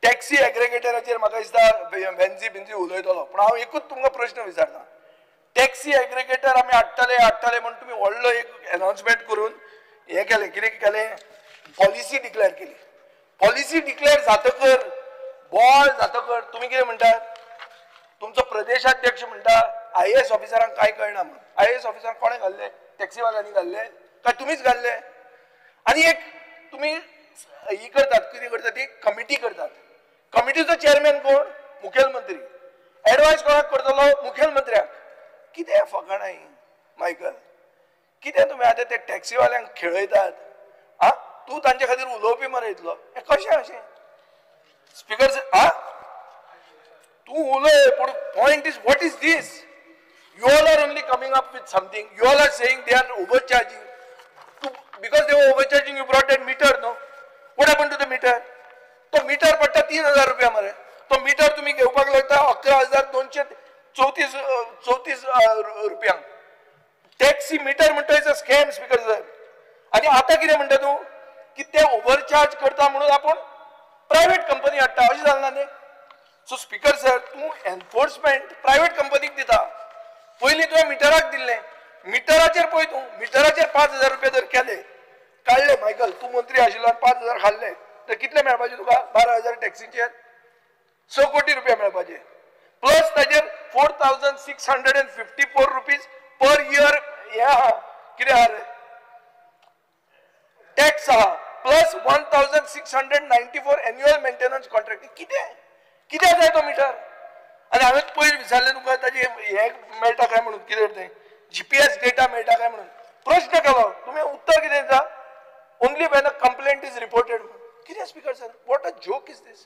Taxi एग्रेगेटराचेर म्हाका दिसता वेन्झी बिन्झी उलयतलो, पूण हांव एकूच तुमकां प्रश्न विचारता. टॅक्सी एग्रेगेटर आमी हाडटले हाडटले म्हूण तुमी व्हडलो एक अनाउन्समेंट करून हें केलें, कितें केलें, पॉलिसी डिक्लेअर केली. पॉलिसी डिक्लेअर जातकर, बॉल जातकर तुमी कितें म्हणटात, तुमचो प्रदेशाध्यक्ष म्हणटा आयएएस ऑफिसरांक कांय कळना म्हणून. आयएएस ऑफिसरांक कोणें घाल्ले? टॅक्सीवाल्यांनी घाल्ले काय तुमीच घाल्ले? आनी एक तुमी ही करतात, कितें करतात, ती कमिटी करतात. कमिटीचो चेअरमॅन कोण? मुखेलमंत्री. एडवायस कोणाक करतलो? मुखेलमंत्र्याक. कितें फकाणां ही मायकल, कितें तुमी आतां ते टॅक्सीवाल्यांक खेळयतात? आं, तूं तांचे खातीर उलोवपी मरे इतलो, हें कशें अशें? स्पिकर आ तूं उलय, पूण point is what is this? You all are only coming up with something. You all are saying they are overcharging. Because they were overcharging, you brought that meter, no? What happened to the meter? तो metre पडटा 3,000 रुपया मरे. तो metre तुमी घेवपाक लागता 11,234 रुपयांक. Taxi metre म्हणटा is a scam, speaker sir. आनी आतां कितें म्हणटा तूं की ते ओवरचार्ज करता म्हणून आपूण प्रायवेट कंपनी हाडटा, अशें जालें ना न्ही? सो स्पीकर सर, तूं एनफोर्समेंट प्रायवेट कंपनीक दिता. पयलीं तुवें मिटराक दिल्लें, मिटराचेर पळय तूं, मिटराचेर 5,000 रुपया जर केले काडले, मायकल तूं मंत्री आशिल्लो आनी 5,000 खाल्ले तर कितले मेळपाचे तुका? 12,000 टॅक्सीचेर 6 कोटी रुपया मेळपाचे, प्लस ताजेर 4,654 रुपीज पर इयर हें आहा, कितें आहा रे, टॅक्स आहा, प्लस 1,694 एन्युअल मेंटेनन्स कॉन्ट्रॅक्ट. कितें कितें जाय तो मिटर? आनी हांवें पयर विचारलें तुका ताजें हें मेळटा काय म्हणून, कितें तें जीपीएस डेटा मेळटा काय म्हणून प्रश्न केलो, तुमी उत्तर कितें दिता? Only when a complaint is reported. कितें speaker sir, what a joke is this?